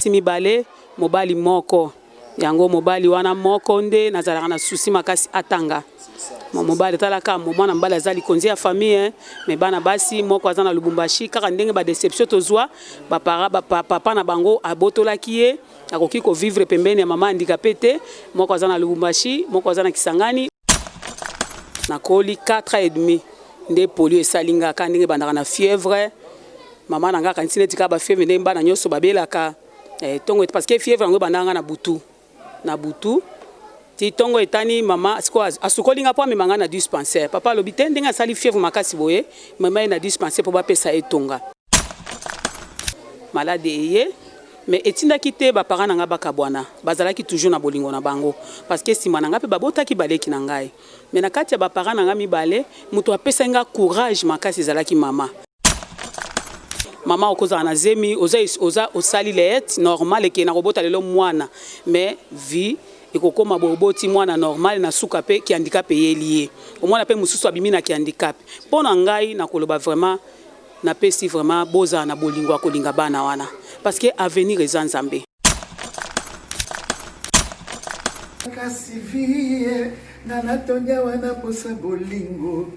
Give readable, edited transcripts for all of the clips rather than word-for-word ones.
Basi mibale, mobali moko. Yango mobali wana moko nde nazalaka na souci makasi atanga. Mobali tala kaka mwana mobali aza likonzi ya famille hein, mais bana basi moko aza na Lubumbashi kaka ndenge ba deception tozua ba para ba papa na bango abotolaki ye akoki ko vivre pembeni ya mama handicapee te, moko aza na Lubumbashi, moko aza na Kisangani. Nakoli 4 ans et demi nde polio esali nga kaka ndenge ebandaka na fièvre, mama na nga akanisi neti kaka ba fièvre ndenge bana nyoso babelaka. Eh, tongo parce que fièvre yango ebandaka nga na butu na butu ti tongo etani mama sikoyo asukoli nga mpo amema nga na dispensaire. Papa alobi te ndenge asali fièvre makasi boye, mema ye na dispensaire mpo bapesa ye tonga. Malade eye mais etindaki te ba parents na nga bakabwana, bazalaki toujours na bolingo na bango parce que sima na nga mpe babotaki baleki na ngai. Mais na kati ya ba parents na nga mibale, moto apesaki nga courage makasi ezalaki mama. Mama okozala na zemi oza, oza osali leet normal eke na kobota lelo mwana mais vie ekokoma boye oboti mwana normal na suka pe ki handicap eyeli ye omwana pe mosusu abimi na ki handicap mpo na ngai nakoloba vraiment napesi vraiment bozala na bolingo ya kolinga bana wana parce que avenir eza Nzambe. Kasi vie nga natondi awa na posa bolingo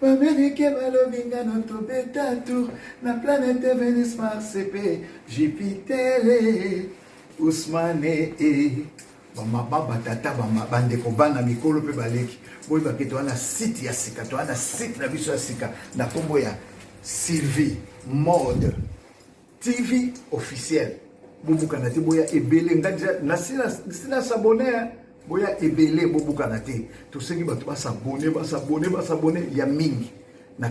B'Americain balobi nga no tobeta tour na planète Venus, Mars pe Jupiter. Ousmane e bamama batata bandeko bana mikolo mpe baleki boyeba ke toza na site ya sika toza na site na biso ya sika na nkombo ya Sylvie Mode TV officiel bobukana te boya ebele nga deja nasi na s'abonne hein boya ebele bobukana te tosengi bato basabone basabone basabone ya mingi na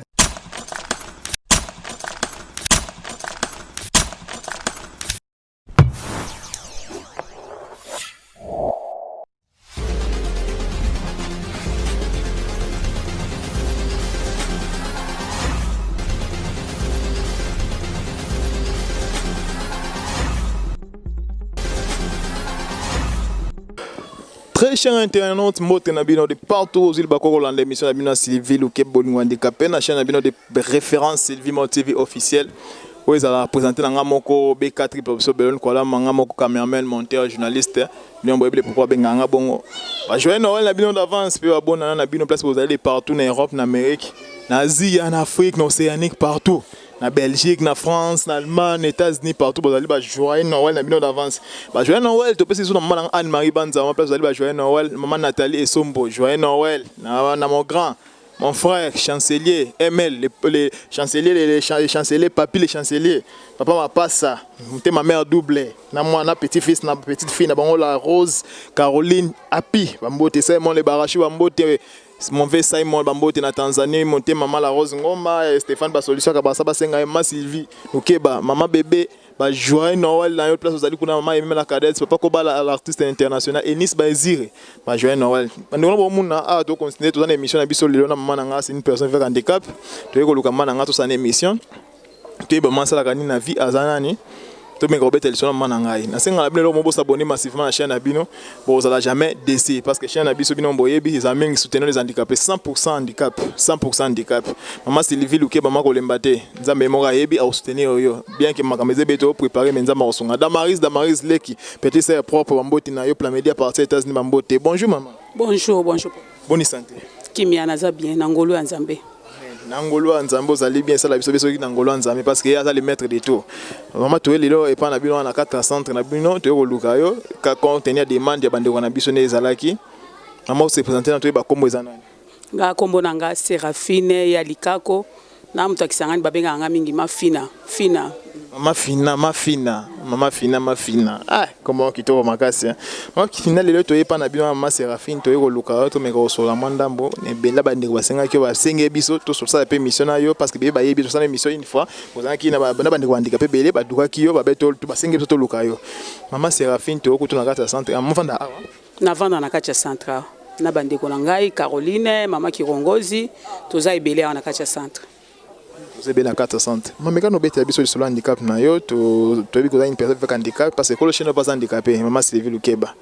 Très cher internaute, mbote na bino de partout aux îles bakoko landa émission na bino Sylvie Luke Bolingo handicapé na chaîne na bino de référence Sylvie Mo TV officielle. Oyo ezala présenter na nga moko BK triple biso Belon Kuala nga moko cameraman monteur journaliste Bino boyebi le pourquoi benga nga bongo. Ba joyeux Noël na bino d'avance pe ba bonne na bino place bozali de partout na Europe, na Amérique, na Asie, na Afrique, na Océanique partout. Na Belgique, na France, na Allemagne, na États-Unis partout bozali ba joyeux Noël na bino d'avance. Ba joyeux Noël topesi biso na maman na Anne-Marie Banza, place bozali ba joyeux Noël, maman Nathalie Esombo, joyeux Noël na, na mon grand Mon frère chancelier ML, le, le chancelier, le, le, chancelier, papy le chancelier, papa mapasa, ma mère double, na moi na petit fils na petite fille na bango la Rose, Caroline, Happy, bambote Simon le Barachu bambote mon vieux Simon bambote na Tanzanie, monte maman la Rose Ngoma, Stéphane ba solution kabasa basenga ma Sylvie, Lukeba, maman bébé Ba joyeux Noël na yo place ozali kuna maman Emima la cadette papa kobala l'artiste international Enis Baezire ba joyeux Noël bandeko na bomuna awa to continuer toza na émission na biso lelo na maman na nga c'est une personne avec handicap toye koluka maman na nga tosala na émission toyeba maman asalaka nini na vie aza nani tomeka kobeta lisolo na mama na ngai nasenga na bino eloko moko bosabone massivement na chaîne na bino bozala jamais déçu parce que chaîne na biso bino boyebi eza mingi soutenir les handicapés 100% handicap 100% handicap mama Sylvie Luke mama kolemba te nzambe moko ayebi akosoutenir yo bien que makambo eza ebele toprépare mais nzambe akosunga Damaris Damaris leki petit sœur propre bambote na yo Plamedia partir États-Unis bambote bonjour maman bonjour bonjour bonne santé kimia naza bien na ngolu ya nzambe na ngolu ya nzambe ozali bien esala biso biso na ngolu ya nzambe parce que ye aza le maître de tout mama toye lelo epai na bino wana na kati ya centre na bino toye koluka yo compte tenu ya demande ya bandeko na biso nde ezalaki mama ose présente na toyeba nkombo eza nani Nga kombo na nga Seraphine ya Likako na moto ya Kisangani babengaka nga mingi Mafina Fina. Mafina Mafina mama Fina Mafina ah kombo kitoko makasi hein. Mama Fina lelo toye pa na bino mama Seraphine toye koluka yo tomeka kosolola mwa ndambo na ebele bandeko basengaki yo basenge biso tosala mpe émission na yo parce que bebe bayebi tosala émission une fois ozalaki na bandeko bandika mpe ebele badukaki yo babe basenge biso toluka yo mama Seraphine toye kutu na kati ya centre mofanda awa Navanda na kati ya centre awa na bandeko na ngai Caroline, mama Kirongozi, toza ebele awa na kati ya centre. Toza ebele na kati ya centre. Mama mekano obetela biso lisolo ya handicap na yo, toyebi koza une personne avec handicap parce que kolo chaîne oyo aza handicapé, mama Sylvie Lukeba.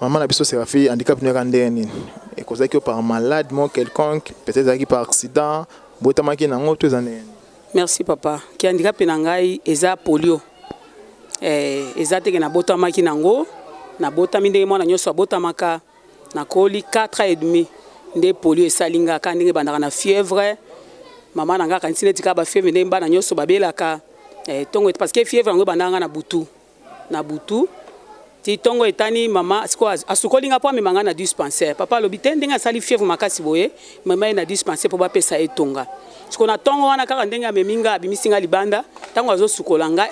Mama na biso Seraphie, handicap no yaka ndenge nini? Ekozalaki yo par malade moko quelconque, peut-être ezalaki par accident, botamaki nango to eza ndenge nini? Merci papa. Ki handicap na ngai eza polio. Eh, eza te ke nabotamaki nango, nabotami ndenge mwana nyonso abotamaka. Nakoli 4 ans et demi nde polio esali nga, kaka ndenge ebandaka na fièvre. Mama na nga akanisi neti kaka ba fièvre ndenge bana nyonso babelaka. Eh, tongo parce que fièvre yango ebandaka nga na butu. Na butu ti tongo etani, mama sikoyo asukoli nga mpo amema nga na dispensaire. Papa alobi te, ndenge asali fièvre makasi boye, mema ye na dispensaire mpo bapesa ye tonga. Sikoyo na tongo wana, kaka ndenge amemi nga, abimisi nga libanda, ntango azosukola ngai,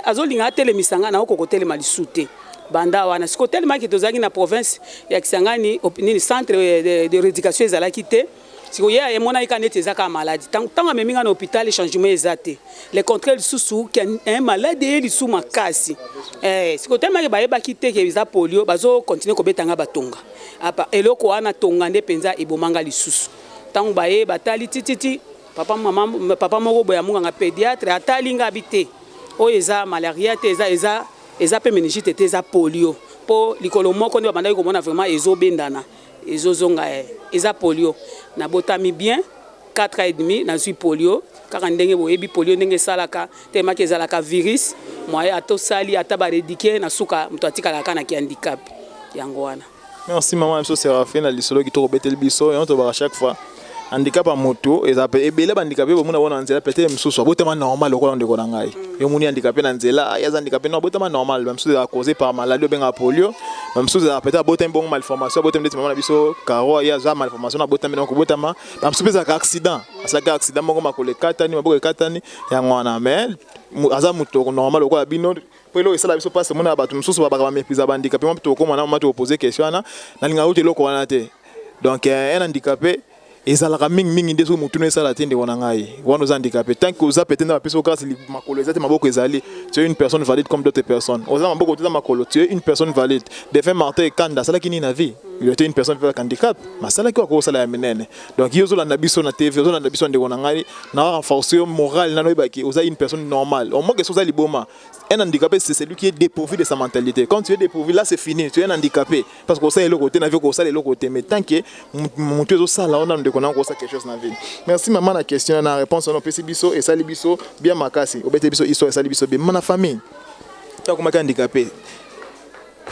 azolinga atelemisa nga, nakoki kotelema lisusu te. Banda wana sikoyo, telemaki tozalaki na province ya Kisangani, nini, centre de rééducation ezalaki te. Sikoyo ye emonaki kaka neti eza kaka maladie. Ntango amemi nga na hôpital, changement eza te, le contraire lisusu, maladie eye lisusu makasi. Sikoyo telemaki bayebaki te ke eza polio, bazocontinuer kobeta nga batonga. Apa eloko wana, tonga nde mpenza ebomanga lisusu. Ntango baye batali tititi, papa, mama, papa moko boye amunganga pédiatre atali nga, abi te, oyo eza malaria te, eza mpe méningite te, eza polio, mpo likolo moko nde babandaki komona vraiment ezobendana, ezozonga. Eza polio. Nabotami bien, 4 ans et demi nazwi polio. Kaka ndenge boyebi polio ndenge esalaka, temaki ezalaka virus moye, ata osali, ata barééduquer, na suka moto atikalaka kaka na kihandicap yango wana. Merci, mama na biso Séraphin, na lisolo kitoko obeteli biso. Yango tobaka chaque fois, handicap ya moto eza pe ebele. Bahandicapé bomona bona na nzela, peut-être mosusu abotama normal lokola ndeko na ngai. Yo moni handicapé na nzela, ye aza handicapé no, abotama normal. Bamosusu ezala causé par maladie obengaka polio, bamosusu ezala peut-être abotami bongo, malformation, abotami ndeti mama na biso Caro, ye aza malformation na abotami na kobotama. Bamosusu mpe ezalaka accident, asalaki accident moko, makolo ekatani, maboko ekatani, yango wana. Mais aza moto normal lokola bino. Mpo eloko esala biso mpasi, omona bato mosusu babaka baméprise bahandicapé. Mwa tokóma na mama, tokopose question wana, nalingaka kuti eloko wana te. Donc un handicapé ezalaka mingimingi nde soki motuna esala te. Ndeko na ngai wana, oza handicapé tant que oza peut-être bapesi grâce, makolo eza te, maboko ezali, tu es une personne valide comme d'autres personnes. Oza maboko te, eza makolo, tu es une personne valide. Défunt Martin Ekanda asalaki nini na vie? Il était une personne avec handicap, masalaki oyo akosala ya minene. Donc yo ozolanda biso na TV, ozolanda biso, ndeko na ngai, na renforcer yo moral nano, oyebaki oza une personne normale. Au moins que soki oza liboma. Un handicapé, c'est celui qui est dépourvu de sa mentalité. Quand tu es dépourvu, là, c'est fini, tu es un handicapé, parce que osala eloko te na vie, kosala eloko te. Mais tant que motu ezosala wana, ndeko na, kosala quelque chose na vie. Merci, mama, na question na réponse wana opesi biso, esali biso bien makasi. Obeti biso histoire, esali biso bien. Mama, na famille akomaki handicapé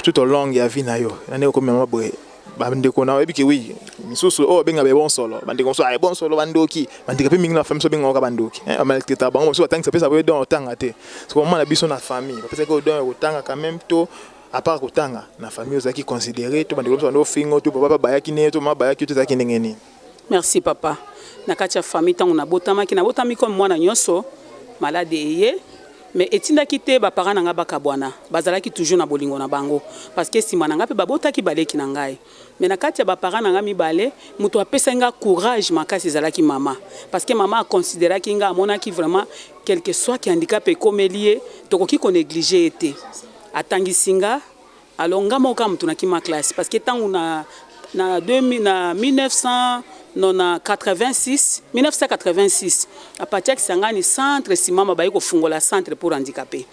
tout au long ya vie na yo, na ndenge okomi mama boye, bandeko na oyebi ke wi misusu oyo babenga be bonsolo, bandeko mosusu aye bonsolo, bandoki, bandeko mpe mingi na famille so babengaka bandoki, bamaltraiter bango. Mosusu batangisa, pesa boye don otanga te. Siko mama na biso, na famille bapesaki oyo don ya kotanga quand même, to à part kotanga, na famille ozalaki considéré, to bandeko mosusu bando ofingo, to papa bayaki ne, to mama bayaki, to ezalaki ndenge nini? Merci, papa. Na kati ya famille, ntango nabotamaki, nabotami comme mwana nyonso. Maladie eye, mais etindaki te baparent na ngai bakabwana, bazalaki toujours na bolingo na bango, parce que nsima na ngai mpe babotaki baleki na ngai. Mais na kati ya baparent na ngai mibale, moto apesaki ngai courage makasi ezalaki mama, parce que mama aconsidéraki ngai, amonaki vraiment, quelque soit ki handicap ekomeli ye, tokoki konégliger ye te. Atangisi nga. Alors nga moko kaka moto nakima classe, parce que ntango na 2000, na 1986, 1986, à partir ya Kisangani, centre Simama, baye kofungola centre pour handicapé.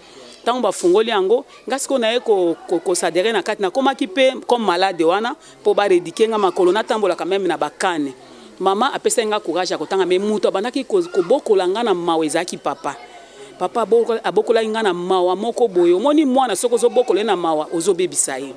Ntango bafungoli yango, nga sikoyo naye koadhérer na kati. Nakomaki mpe comme malade wana mpo barééduquer nga makolo, natambolaka même na bacanne. Mama apesaki nga courage ya kotanga, mais moto abandaki kobokola nga na mawa ezalaki papa. Papa abokolaki nga na mawa moko boye. Omoni mwana, soki ozobokola ye na mawa, ozobebisa ye.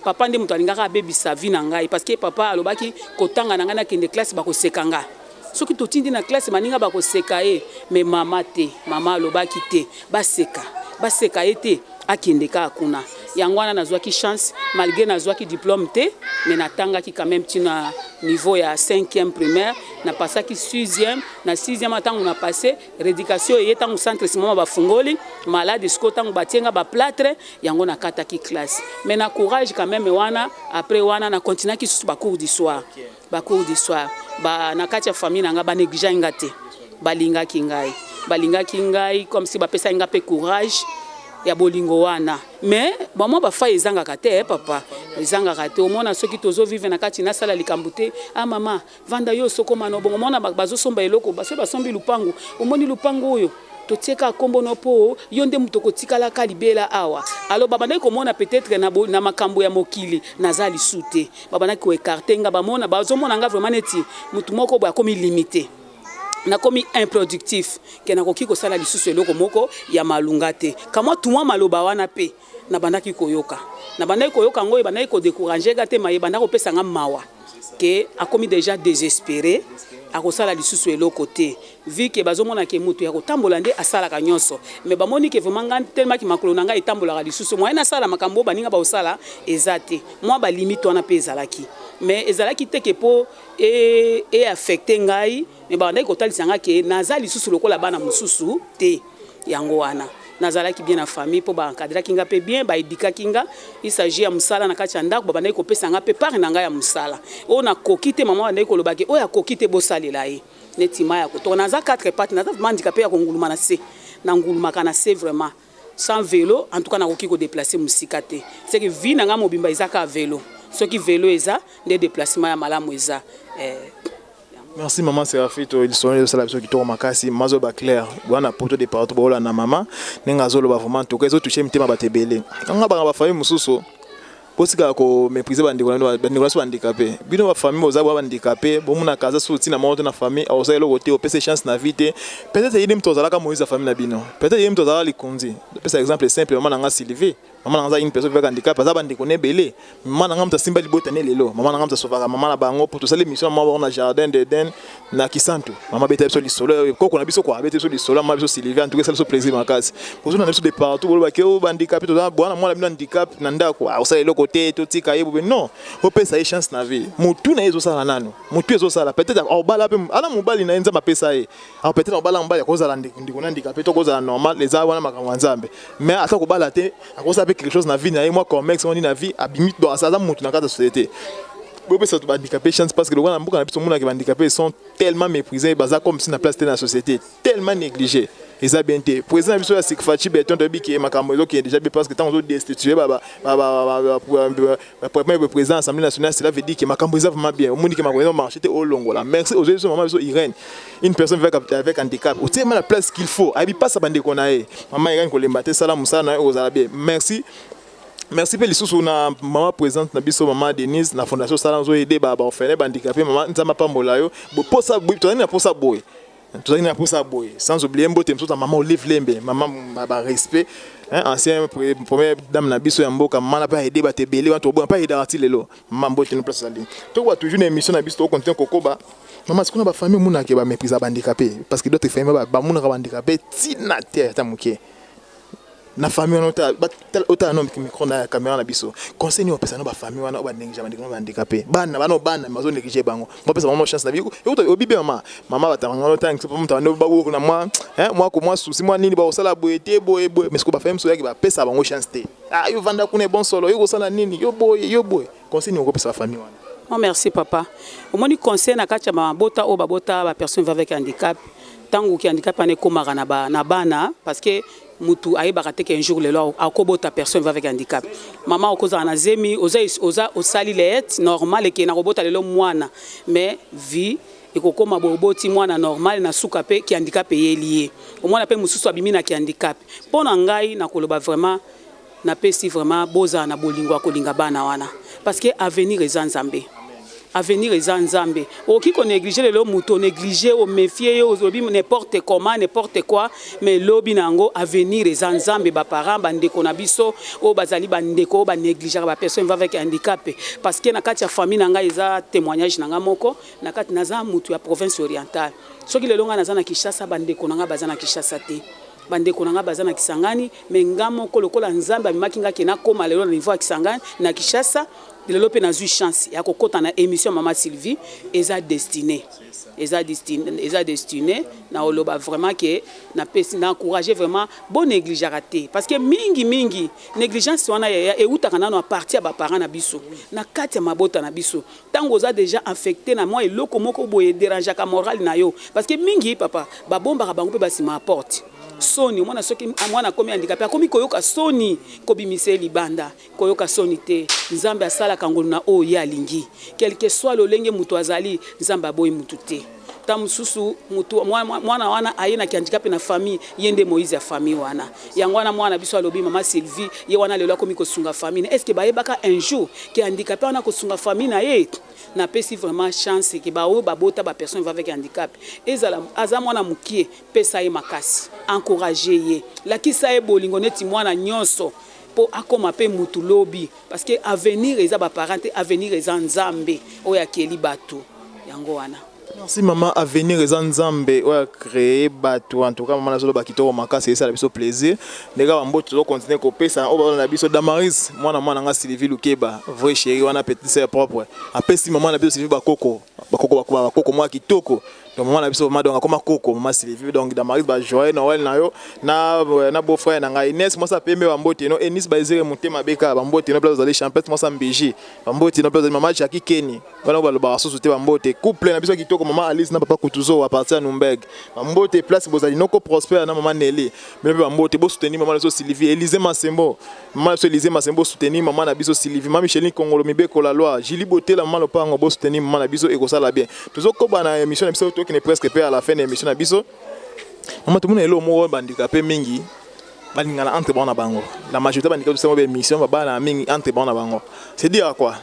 Papa nde moto alingaka abebisa vie na ngai, parce que papa alobaki kotanga na ngai, nakende classe, bakoseka nga. Soki totindi na classe, baninga bakoseka ye. Mais mama te, mama alobaki te, baseka, baseka ye te, akende kaka kuna. Yango wana nazwaki chance, malgré nazwaki diplôme te, mais natangaki quand même ntina niveau ya 5e primaire. Napasaki 6e. Na 6e, ntango na passe rééducation eye, ntango centre Simama bafungoli, malade sikoyo, ntango batie nga baplâtre, yango nakataki classe. Mais na courage quand même wana, après wana nakontinuaki susu bacours du soir, bacours du soir. Ba, na kati ya famille na nga, banégligeaki nga te, balingaki ngai, balingaki ngai comme si bapesaki nga mpe courage ya bolingo wana. Mais bamwa bafaille ezangaka te, papa, ezangaka te. Omona soki tozovivre na kati, nasala likambo te, ah mama, vanda yo, sokoma na bongo. Omona bazosomba eloko, soki basombi lupango, omoni lupango oyo totieka nkombo no mpo yo nde moto okotikalaka libela awa. Alors babandaki komona peut-être na makambo ya mokili naza lisu te, babandaki koécarter nga, bamona, bazomona nga vraiment neti motu moko boye akomi limité. Nakomi improductif, ke nakoki kosala lisusu eloko moko ya malunga te. Kamwa tumwa maloba wana mpe nabandaki koyoka, nabandaki koyoka yango, ebandaki kodécourager nga te, ma ebandaki kopesa nga mawa ke akomi déjà désespéré, akosala lisusu eloko te, vu ke bazomona ke moto ya kotambola nde asalaka nyonso. Mais bamoni ke vraiment nga telemaki, makolo na ngai etambolaka lisusu, moyen nasala makambo oyo baninga baosala eza te. Mwa balimite wana mpe ezalaki, mais ezalaki te ke mpo eaffecter ngai, mais babandaki kotalisa nga ke naza lisusu lokola bana mosusu te. Yango wana nazalaki bien na famille, mpo baencadraki nga mpe bien, baéduquaki nga. Il s'agit ya mosala na kati ya ndako, babandaki kopesa nga mpe part na ngai ya mosala oyo nakoki te. Mama bandaki kolobaki oyo akoki te, bosalela ye neti mai ya kotoka. Naza quatre pattes, naza vraiment handicapé ya konguluma na se, nangulumaka na se vraiment. Sans vélo, en tout cas, nakoki kodéplacer mosika te. C'est que vie na ngai mobimba eza kaka vélo. Soki vélo eza nde déplacement ya malamu eza Merci, mama Seraphine. Lisolo ezosala biso kitoko makasi. Mama azoba clair wana, poto de partout boolanda mama ndenge azoloba. Vraiment, en tout cas, ezotoucher mitema bato ebele. Nga banga bafamille mosusu botikaka komépriser bandeko na bino, bandeko na biso bahandicapé. Bino bafamille boza bwa bahandicapé, bomonaka aza so ntina moko te na famille, akozala eloko te, opesa chance na vie te. Peut-être ye nde moto azalaka moïse ya famille na bino, peut-être ye moto azalaka likonzi. Pesa exemple simple: mama na nga Sylvie. Mama na nga aza une personne avec handicap, aza bandeko na ebele. Mama na nga moto asimba libota ne lelo, mama na nga moto asovaka mama na bango. Po tosala émission mama bango na Jardin d'Eden na Kisantu, mama abeta biso lisolo, koko na biso kwa abeta biso lisolo, mama biso Sylvie. En tout cas, esala biso plaisir makasi. Kozona na biso de partout, bolobaki o bahandicapé, toza bwana mwana bino handicap na ndako, osala eloko te, totika ye bobe. Non, opesa ye chance na vie. Motu na ye ezosala nano, motu ezosala. Peut-être obala mpe ana mobali na ye, Nzambe apesa ye. Alors peut-être obala mobali akozala ndeko na handicapé to akozala normal, eza wana makambo ya Nzambe. Mais ata kobala te, akozala mpe quelque chose na vie na ye, mwa commerce moni na vie abimi. Bon, aza motu na kati ya société. Bopesa bato bahandicapé chance, parce que lokola na mboka na biso omonaki bahandicapé sont tellement méprisés, baza comme si na place te na société, tellement négligé, eza bien te. Président na biso ya Fatshi Béton, toyebi ke makambo ezokende déjà bien, parce que ntango ozodestituer premier président Assemblée nationale, cela veut dire ke makambo eza vraiment bien. Omoni ke makambo eza marché te, olongola. Merci, ozwi biso mama biso Irène, une personne avec handicap, otiema na place qu'il faut, ayebi mpasa bandeko na ye. Mama Irène, kolemba te, sala mosala na ye, ozala bien. Merci, merci mpe lisusu na mama présidente na biso, mama Denise, na fondation sala ozoaider baorphelin, bahandicapé. Mama, Nzambe apambola yo. Posa tozali na posa boye, tozali na posa boye. Sans oublier mbote mosusu ya mama Olive Lembe, mama barespect, ancien première dame na biso ya mboka. Mama na mpe aide bato ebele wana, toboya mpe aaidaka ti lelo. Mama, mbote no place azali. Tokoba toujours na émission na biso, tokocontinuer kokoba. Mama, sikuna bafamille omonaka baméprise bahandicapé, parce que d'autres famille bamonaka bahandicapé ntina te ata moke na famille wana. Otala no micro na caméra na biso, conseil nini opesa no bafamille wana oyo banéglige bandeko no bahandicapé, bana bana bana bazonégliger bango? Bapesa bango chance na bi obibe. Mama, mama batanga otangisa moto bando babuku na mwa mwa ko mwa souci mwa nini, bakosala boye te, boye boye. Mais siko bafamille mosusu oyaki bapesa bango chance te. Ah, yo vanda kuna, bon solo, yo kosala nini, yo boye, yo boye. Conseil nini okopesa bafamille wana? Oh, merci papa. Omoni, conseil na kati ya mabota oyo babota bapersonne avec handicap, ntango ki handicap wana ekomaka na bana, parce que mutu ayebaka te ke un jour lelo akobota personne avec handicap. Mama, okozala na zemi, oza, oza osali let normal, eke na kobota lelo mwana, mais vie ekokóma boye, oboti mwana normal, na suka mpe ki handicap eyeli ye. Omwana mpe mosusu abimi na ki handicap. Mpo na ngai nakoloba vraiment, napesi vraiment, bozala na bolingo ya kolinga bana wana, parce que avenir eza Nzambe, avenir eza Nzambe. Okoki konégliger lelo moto, onégliger, oméfier ye, olobi n'importe comment, n'importe quoi, mais lobi na yango avenir eza Nzambe. Baparent, bandeko na biso oyo bazali bandeko oyo banégligeaka bapersonne avec handicap, parce que na kati ya famille na ngai, eza témoignage na ngai moko na kati, naza motu ya province orientale. Soki lelo ngai naza na Kinshasa, bandeko na ngai baza na Kinshasa te, bandeko na ngai baza na Kisangani. Mais nga moko, lokola Nzambe amemaki nga ke nakóma lelo na niveau ya Kisangani, na Kinshasa lelo, mpe nazwi chance ya kokɔta na émission Mama Sylvie, eza destiné, eza destiné, eza destiné. Na oloba vraiment ke napesi na encourager vraiment, bonégligeaka te, parce que mingi mingi négligence wana eutaka nano à partir ya baparent na biso, na kati ya mabota na biso. Ntango oza déjà affecté na mwa eloko moko boye, dérangeaka moral na yo, parce que mingi papa babombaka bango mpe basima ya porte. Soni, omwana soki mwana akomi handicapé, akomi koyoka soni kobimisa ye libanda. Koyoka soni te, Nzambe asalaka ngolu na oyo ye alingi. Quelque soit lolenge moto azali, Nzambe aboyi motu te. Ntango mosusu mutu mwana wana aye na handicap na famille, ye nde Moïse ya famille wana. Yango wana mwana biso alobi, mama Sylvie ye wana lelo akomi kosunga famille. Est ce que bayebaka un jour ke handicapé wana kosunga famille na ye? Napesi vraiment chance ke baoyo babota bapersone vivant avec handicap, ezala aza mwana mokie, pesa ye makasi, encourage ye, lakisa ye bolingo neti mwana nyonso, mpo akóma mpe mutu lobi, parce que avenir eza baparent te, avenir eza Nzambe oyo akeli bato. Yango wana. Merci mama. Avenir eza Nzambe oyo acréé bato. En tout cas mama, nazoloba kitoko makasi, esala biso plaisir ndenge bambote tozocontinue kopesa oyo baona na biso. Damaris, mwana mwana nga Sylvie Lukeba, vrai chéri wana, petite sœur propre, apesi mama na biso Sylvie bakoko bakoko bakoko mwa kitoko. Donc mama na biso vraiment, donc akoma koko mama Sylvie. Donc Damaris, ba joyeux Noël na yo na beau frère na ngai Ines mwasa pembe, bambote no. Enis Baezere motema beka, bambote no. Place ozali, Champêtre mwasa Mbeji, bambote no. Place ozali, mama Jackie Keni wana balobaka susu te, bambote. Couple na biso kitoko, mama Alice na papa Kutuzo à partir ya Nuremberg, bambote. Place bozali, noko Prosper na mama Nelly, bino mpe bambote. Bosoutenir mama na biso Sylvie. Élysée Masembo, mama na biso Élysée Masembo, soutenir mama na biso Sylvie. Mama Micheline Kongolo, mibeko la loi, Julie Botela, mama Lopango, bosoutenir mama na biso, ekosala bien. Tozokoba na émission na biso, tokende presque mpe à la fin na émission na biso. Mama, tomona eloko moko, bandika mpe mingi balingana entre bango na bango. La majorité bandika biso ba émission babana mingi entre bango na bango. C'est dire quoi?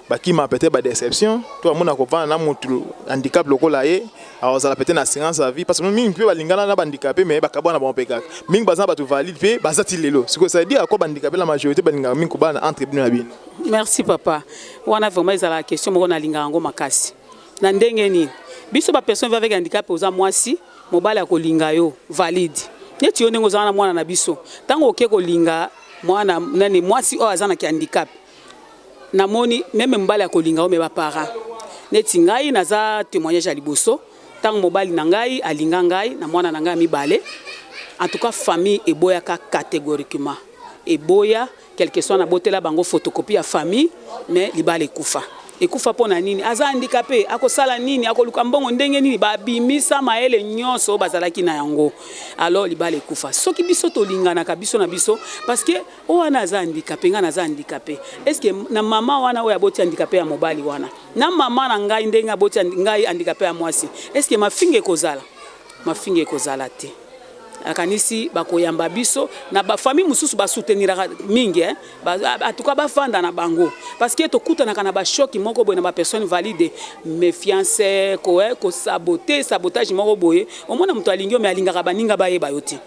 Bakima peut-être badéception to bamona kovanda na motu handicap lokola ye, akozala peut-être na assurance ya vie, parce que mingi mpe balingana na bahandicapé, mais bakabwana na bango mpe kaka. Mingi baza na bato valide mpe baza ti lelo sikoyo. Ça veut dire quoi, bahandicapé la majorité balingaka mingi kobana entre bino na bino? Merci papa. Wana vraiment ezalaka question moko nalingaka yango makasi. Na ndenge nini biso bapersone avec handicap, oza mwasi, mobali akolinga yo valide neti yo ndenge ozala na mwana na biso, ntango oke kolinga mwana nani, mwasi oyo aza na handicap, namoni même mobali akolinga yo, mais baparent, neti ngai naza témoignage ya liboso, ntango mobali na ngai alinga ngai na mwana na ngai ya mibale, en tout cas famille eboyaka catégoriquement, eboya. Quelque soit nabotela bango photocopie ya famille, mais libala ekufa. Ekufa mpo na nini? Aza handicapé, akosala nini? Akoluka mbongo ndenge nini? Babimisa mayele nyonso oyo bazalaki na yango, alors libala ekufa. Soki biso tolinganaka biso na biso, parce que oyo wana aza handicapé, ngai naza handicapé, est ce que na mama wana oyo aboti handicapé ya mobali wana, na mama na ngai ndenge aboti ngai handicapé ya mwasi, est ce que mafinga ekozala? Mafinga ekozala te. Akanisi bakoyamba biso na bafamille mosusu, basouteniraka mingi, eh? En tout cas bafanda na bango, parce que tokutanaka na bachoc moko boye na bapersone valide, méfiance, kosabote, sabotage moko boye. Omona moto alingi yo, mais alingaka baninga bayeba yo te.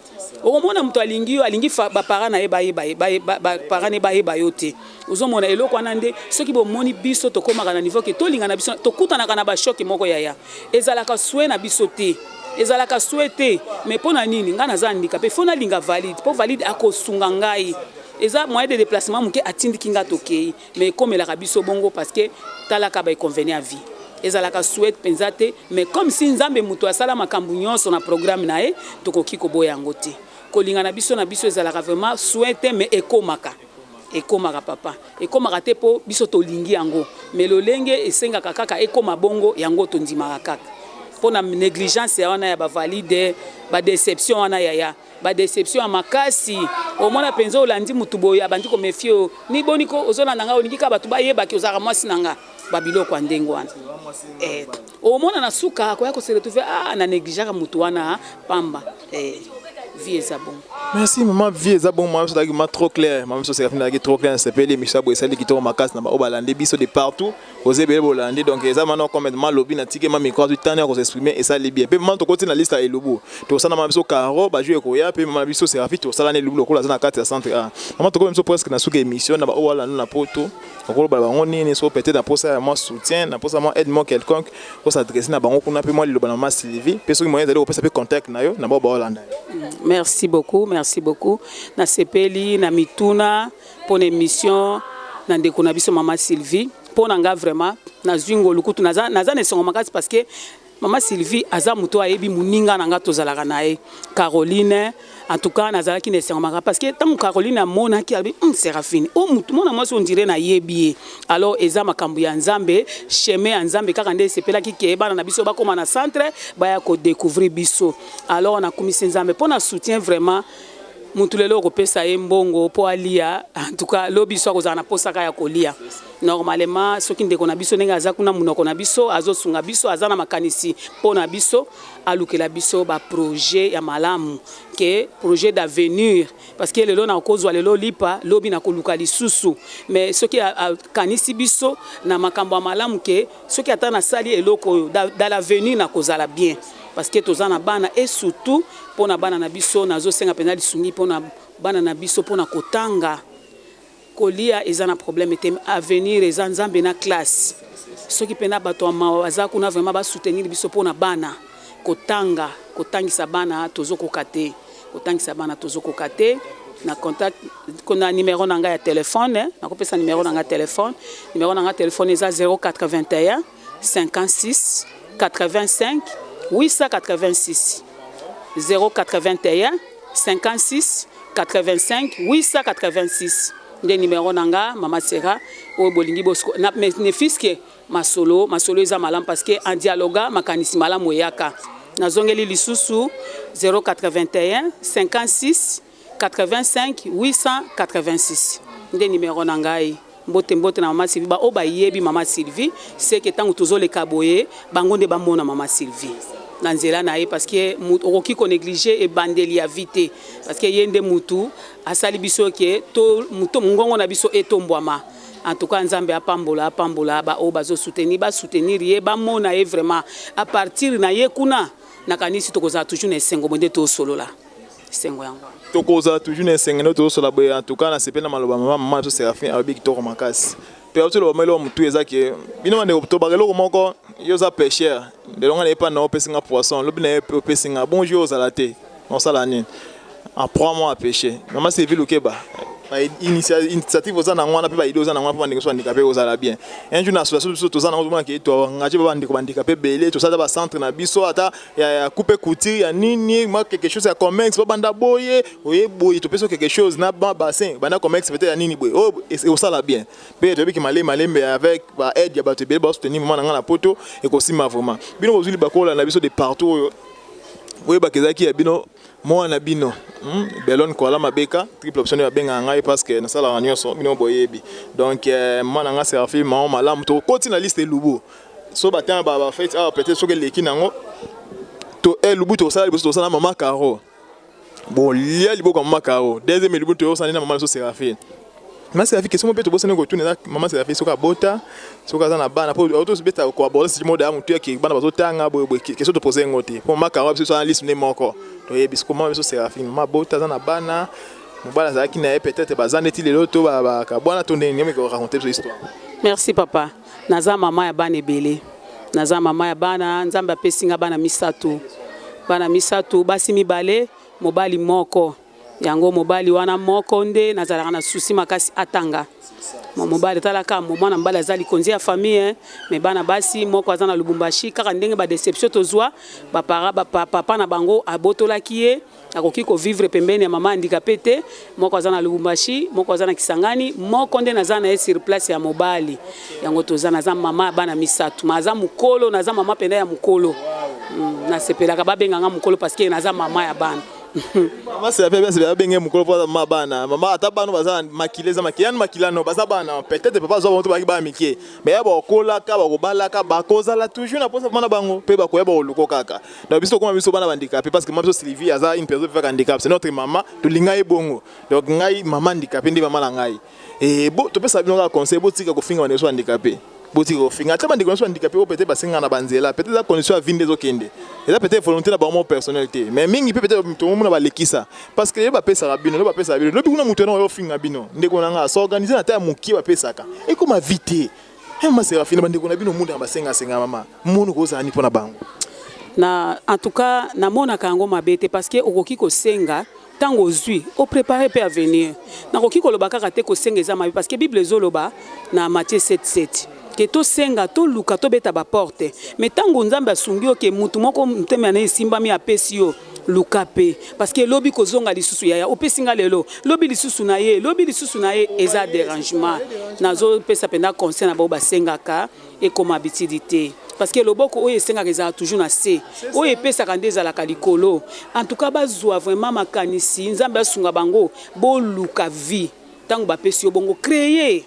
Okomona moto alingi yo, alingi baparent na ye bayeba, baparent ne bayeba yo te. Ozomona eloko wana nde soki bomoni biso tokomaka na niveau ke tolinga na biso, tokutanaka na bachoc moko yaya, ezalaka souhait na biso te, ezalaka souhait te. Mais mpo na nini? Ngai naza handicapé, faut nalinga valide, mpo valide akosunga ngai. Eza moyen de déplacement moke, atindiki nga, tokei. Mais ekomelaka biso bongo parce que talaka bainconvénient ya vie, ezalaka souhait mpenza te. Mais comme si Nzambe moto asala makambo nyonso na programme na ye, tokoki koboya yango te. Kolinga na biso ezalaka vraiment souhait te, mais ekomaka, ekomaka papa, ekomaka te mpo biso tolingi yango, mais lolenge esengaka kaka ekoma bongo, yango tondimaka kaka mpo na négligence ya wana ya bavalide, badéception wana yaya, badéception ya makasi. Omona mpenza olandi mutu boye, abandi koméfier oyo ni boni ko ozolanda ngai, olingi kaka bato bayebaki ozalaka mwasi na nga, babiloko ya ndenge wana. Omona na suka akoya kose retrouver, ah, na négligeaka mutu wana pamba. Vie eza bongo. Merci mama, vie eza bongo. Mama biso azalaki ma trop clair, mama biso Séraphine azalaki trop clair. Nasepeli émission ya boye, esali kitoko makasi na baoyo balandi biso de partout. Oza ebele bolandi, donc eza mana comme malobi na tike ma micro, azwi tani ya kosexprime, esali bien. Mpe mama, tokoti na liste ya elubu, tosala mama biso Caro baju ekoya, mpe mama na biso Séraphine tosala na elubu lokola aza na kati ya centre A. Mama, tokomi biso presque na suka émission. Na baoyo balandi na poto, okoloba bango nini? So peut-être na posa ya mwa soutien, na posa mwa aide mwa quelconque, kos'adresse na bango kuna, mpe mwa liloba na mama Sylvie, mpe soki moyen ezali, kopesa mpe contact na yo na bao baolanda yo. Merci beaucoup, merci beaucoup. Nasepeli na mituna mpona émission na ndeko na biso mama Sylvie. Mpo na nga vraiment nazwi ngolu kutu, naza na esengo makasi, parce que mama Sylvie aza moto ayebi moninga na nga, tozalaka na ye Caroline. En tout cas nazalaki na esengo makasi, parce que ntango Caroline amonaki, alobi: Séraphine o mutu mwana mwasi, on dirait nayebi ye." Alors eza makambo ya Nzambe, chemin ya Nzambe kaka nde esepelaki ke bana na biso bakóma na centre, baya kodécouvrir biso. Alors nakumisi Nzambe mpo na soutien. Vraiment, mutu lelo okopesa ye mbongo mpo alia, en tout cas lobi so akozala na posaka ya kolia. Normalement, soki ndeko na biso ndenge aza kuna, monoko na biso azosunga biso, aza na makanisi mpo na biso, alukela biso baprojet ya malamu, ke projet d'avenir, parce que lelo nakozwa lelo lipa, lobi nakoluka lisusu. Mais soki akanisi biso na makambo ya malamu, ke soki ata nasali eloko oyo, dans l'avenir nakozala bien, parce que toza na bana. Et surtout mpona bana na biso, nazosenga mpenza lisungi mpona bana na biso, mpona kotanga. Kolia eza na problème te, avenir eza Nzambe na classe. Soki mpena bato ya mawa baza kuna, vraiment basoutenir biso mpona bana kotanga. Kotangisa bana tozokoka te, kotangisa bana tozokoka te. Na contact na numéro na ngai ya telefone, nakopesa numéro na ngai ya telefone. Numéro na ngai ya telefone eza 081 56 85 886, 081 56 85 886 nde numéro na nga, mama Sera. Oyo bolingi bosiko ne fût-ce que masolo, masolo eza malamu, parce que en dialogue makanisi malamu eyaka. Nazongeli lisusu: 081 56 85 886 nde numéro na ngai. Mbote, mbote na mama Sylvie. Baoyo bayebi mama Sylvie, seke ntango tozoleka boye, bango nde bamona mama Sylvie na nzela na ye, parce que okoki konégliger ebandeli ya vie te, parce que ye nde mutu asali biso ke to mongongo na biso etombwama. En tout cas, Nzambe apambola, apambola baoyo bazosoutenir, basoutenir ye, bamona ye vraiment. À partir na ye kuna, nakanisi tokozala toujours na esengo boye nde tosolola, esengo yango. Tokozala toujours na esengo nde tozosola boye. En tout cas, nasepeli na maloba mama biso Séraphin, alobi kitoko makasi. Mpe auti oloba eloko motu eza ke bino bandeko, tobaka eloko moko: yo oza pêcheur, lelo nga na ye mpa na opesi nga poisson, lobi na ye opesi nga bonjour, ozala te, osala nini? Apprends-moi à pêcher. Mama Sylvie Lukeba, initiative oza nango wana mpe baidée oza nango wana mpo bandeko so bandika mpe ozala bien. Un jour na association biso toza nango, tozomona ke toengage ba bandeko bandika mpe ebele, tosala ata bacentre na biso, ata ya coupe couture ya nini, mwa quelque chose ya commerce, babanda boye, oye boye, topesi quelque chose na ba bassin, banda commerce peut-être ya nini boye, oyo ekosala bien. Mpe toyebiki malembe malembe, avec baaide ya bato ebele basoutenir mama na ngai na poto, ekosima vraiment. Bino bozwi bakola na biso de partout, oyo oyebaka ezalaki ya bino, mwana na bino Belon Koala Mabeka, triple option nde babengaka ngai, parce que nasalaka nyonso, bino boyebi. Donc mwana nga Seraphine, mama malamu, tokoti na liste elubu so batanga bafete awa, peut-être soki eleki nango to elubu tosala liboso, tosala mama Caro, bolia liboko ya mama Caro. Deuxième elubu toyosala na mama biso Seraphine. Mama Seraphine, question moko mpe tobosani kotuna eza: mama Seraphine, soki abota, soki aza na bana, po tobeta koaborder sujet moko daya motu yake bana bazotanga boye, question topose yango te, po mama Caro biso na liste nde moko toyebi. Siko mama biso Seraphine, mama abota, aza na bana, mobali azalaki na ye, peut-être baza neti lelo to bakabwana to ndenge nini? Raconte biso histoire. Merci papa. Naza mama ya bana ebele, naza mama ya bana. Nzambe apesi nga bana misato, bana misato, basi mibale, mobali moko. Yango mobali wana moko nde nazalaka na souci makasi atanga. Mobali, talaka mwana mobali aza likonzi ya famille, mais bana basi, moko aza na Lubumbashi. Kaka ndenge badéception tozwa, papa na bango abotolaki ye, akoki kovivre pembeni ya mama handicapé te. Moko aza na Lubumbashi, moko aza na Kisangani, moko nde naza na ye sur place ya mobali. Yango toza, naza mama ya bana misato, ma aza mokolo, naza mama mpenza ya mokolo. Nasepelaka babenganga mokolo, parce que naza mama ya bana. Mama Seraphine, bien, babenge mokolo mpo aza mama bana. Mama, ata bana baza makila, eza makila yani, makila no baza bana. Peut-être papa azwa bango to bazalaki bana mike, mais ya bakolaka, bakobalaka, bakozala toujours na posa mama na bango, mpe bakoya bakoluko kaka. Donc biso tokoma biso bana bandicapé, parce que mama biso Sylvie aza une personne vivant handicap, c'est notre mama, tolinga ye bongo. Donc ngai mama handicapé nde mama na ngai. E bo topesa bino kaka conseil: botika kofinga bandeko so handicapé, botika kofinga ata bandeko nyonso handicapé oyo peut-être basengaka na banzela. Peut-être eza condition ya vie nde ezokende, eza peut-être volonté na bango personnel te, mais mingi mpe peut-être tomomona balekisa, parce que ye bapesaka bino, lo bapesaka bino, lobi kuna moto wana oyo ofinga bino. Ndeko na nga, s'organiser na ta ya mokie, bapesaka ekoma vie te. Mama Sérafine, bandeko na bino mundaka basengasenga, mama mono kozala ni mpo na bango? Na en tout cas, namonaka yango mabe te, parce que okoki kosenga ntango ozwi, oprépare mpe avenir. Nakoki koloba kaka te kosenga eza mabe, parce que Bible ezoloba na Matthieu 77 ke tosenga, toluka, tobeta baporte. Mais ntango Nzambe asungi yo ke mutu moko motema na ye esimbami, apesi yo, luka mpe, parce que lobi kozonga lisusu, yaya opesi nga lelo, lobi lisusu na ye, lobi lisusu na ye, eza dérangement. Nazopesa mpenza conseil na bao basengaka, ekoma habitude te, parce que loboko oyo esengaka ezalaka toujours na se, oyo epesaka nde ezalaka likolo. En tout cas, bazwa vraiment makanisi, Nzambe asunga bango. Boluka vie, ntango bapesi yo bongo, créer.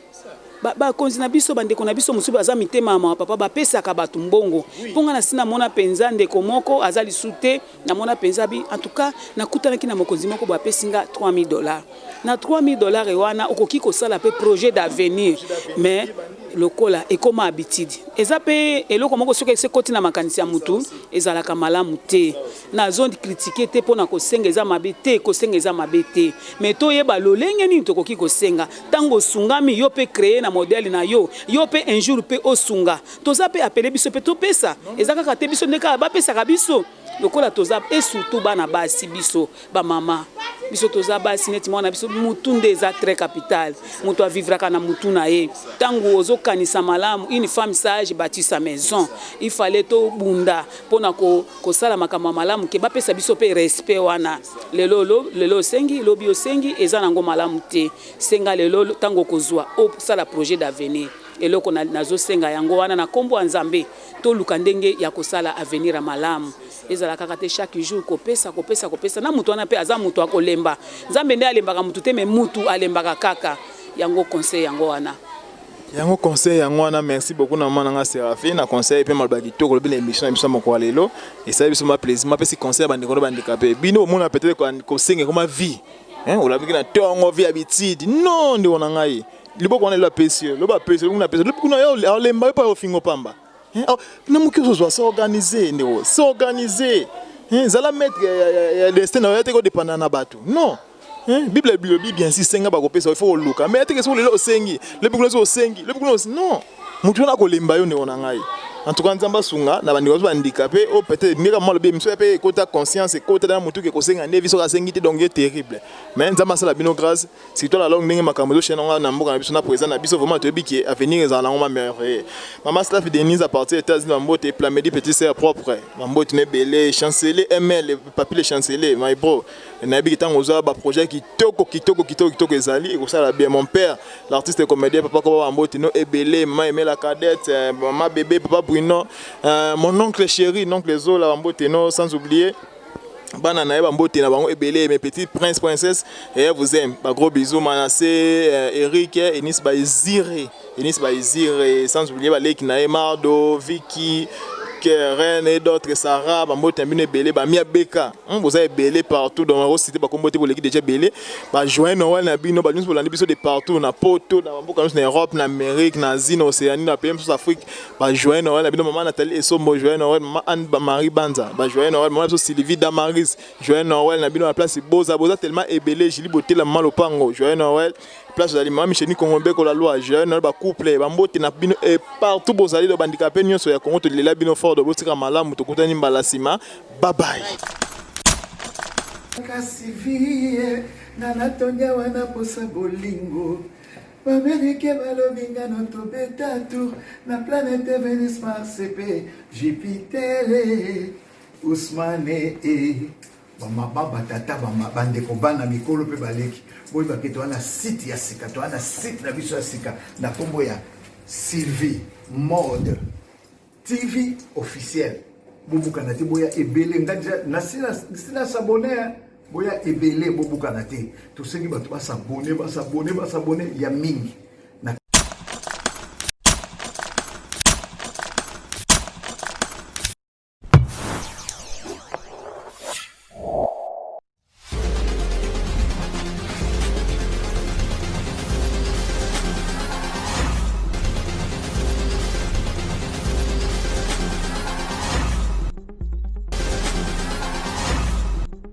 Bakonzi na biso, bandeko na biso mosusu baza mitema ya mawa papa, bapesaka bato mbongo. Mpo nga nasi namona mpenza ndeko moko aza lisu te, namona mpenza bi en tout cas nakutanaki na mokonzi moko boye, apesi nga 3000 $. Na 3000 $ wana okoki kosala mpe projet d'avenir, mais lokola ekoma habitude, eza mpe eloko moko soki esekoti na makanisi ya mutu, ezalaka malamu te. Nazo critiquer te mpona kosenga eza mabe te, kosenga eza mabe te, mais toyeba lolenge nini tokoki kosenga. Ntango osungami, yo mpe créer na modèle na yo, yo mpe un jour mpe osunga. Toza mpe apele biso mpe topesa, eza kaka te biso nde kaka bapesaka biso. Lokola toza e surtout bana basi, biso bamama, biso toza basi neti mwana biso, mutu nde eza très capital. Moto avivraka na mutu na ye. Ntango ozokanisa malamu, une femme sage bâtit sa maison. Il fallait tobunda mpona kosala makambo ya malamu ke bapesa biso mpe respect wana. Lelo lelo osengi, lobi osengi, eza nango malamu te. Senga lelo, ntango okozwa, osala projet d'avenir. Eloko nazosenga yango wana na nkombo ya Nzambe, toluka ndenge ya kosala avenir ya malamu. Ezala kaka te chaque jour kopesa, kopesa, kopesa na motu wana mpe aza motu akolemba. Nzambe nde alembaka motu te, mais mutu alembaka kaka. Yango conseil yango wana. Yango conseil yango wana. Merci beaucoup na mama na nga Séraphine na conseil mpe maloba kitoko olobi na émission na biso ya mokolo ya lelo. Esali biso ma plaisir. Mapesi conseil ya bandeko na bandeka mpe bino omona peut-être kosenga ekoma vie, olabiki na ntongo, vie habitude. Non, ndeko na ngai, liboko wana lelo apesi yo, lobi apesi yo, kuna apesi yo, lobi kuna yo aolemba yo mpo ofingo pamba na moki. Ozozwa, s'organiser ndeko, s'organiser, zala maître ya destin na yo te, kodépendre na bato non. Bible elobi bien si senga, bakopesa. Il faut koluka, mais ateke soki lelo osengi, lobi kuna soki osengi, lobi kuna, non, motu wana akolemba yo, ndeko na ngai. En tout cas, Nzambe asunga na bandeko biso bandika mpe oyo peut-être ndeka mwa lobi miso mpe ekota conscience, ekota na motu ke kosenga nde vi soki asengi te, donc ye terrible. Mais Nzambe asala bino grâce, surtout na longue ndenge makambo ezochaîne yango na mboka na biso na président na biso. Vraiment toyebi ke avenir ezala nango ma merveille. Mama Slav Denise à partir États-Unis, bambote. Plamedi, petit sœur propre, bambote na ebele. Chancelier ML, papi le chancelier, my bro, nayebi ke ntango ozwa baprojet kitoko kitoko kitoko kitoko ezali ekosala bien. Mon père l'artiste comédien, papa Koba, bambote no ebele. Mama Emela Cadette, mama bébé, papa Bruno, mon oncle chéri, oncle Zola, bambote no. Sans oublier bana na ye, bambote na bango ebele. Mes petits prince, princesse, et vous aime, ba gros bisous. Manassé, Eric, Enis Baizire, Enis Baizire, sans oublier baleki na ye Mardo, Vicky, Keren et d'autres, Sarah, bambote na bino ebele. Bamia beka, boza ebele partout, donc ocité bakombo te, boleki déjà ebele. Bajoyeux Noël na bino banyonso bolandi biso de partout, na Poto, na bamboka nyonso, na Europe, na Amérique, na Asie, na Océanie, na pays mosusu, Afrique. Bajoyeux Noël na bino. Mama Nathalie Esombo, joyeux Noël. Mama Anne Marie Banza, bajoyeux Noël. Mama biso Sylvie Damaris, joyeux Noël na bino. Na place boza, boza tellement ebele. Julie Botela, mama Lopango, joyeux Noël. Place ozali, mama Micheli Kongombeko la loi, joyeux Noël. Bacouple, bambote na bino e partout bozali. Do bandika mpe nyonso ya Kongo, tolela bino fort. Do botika malamu, tokutani mbala nsima. Bye bye. Kasi vie nga natondia wana posa bolingo. Baaméricain balobi ngano tobeta tour na planète Venus, Mars mpe Jupiter. Ousmane e bamama, batata, bandeko, bana, mikolo mpe baleki, boyebake toza na site ya sika, toza na site na biso ya sika na nkombo ya Sylvie Mode TV officiel. Bobukana te, boya ebele. Nga nasi nas'abonner. Boya ebele, bobukana te. Tosengi bato bas'abonner, bas'abonner, bas'abonner ya mingi.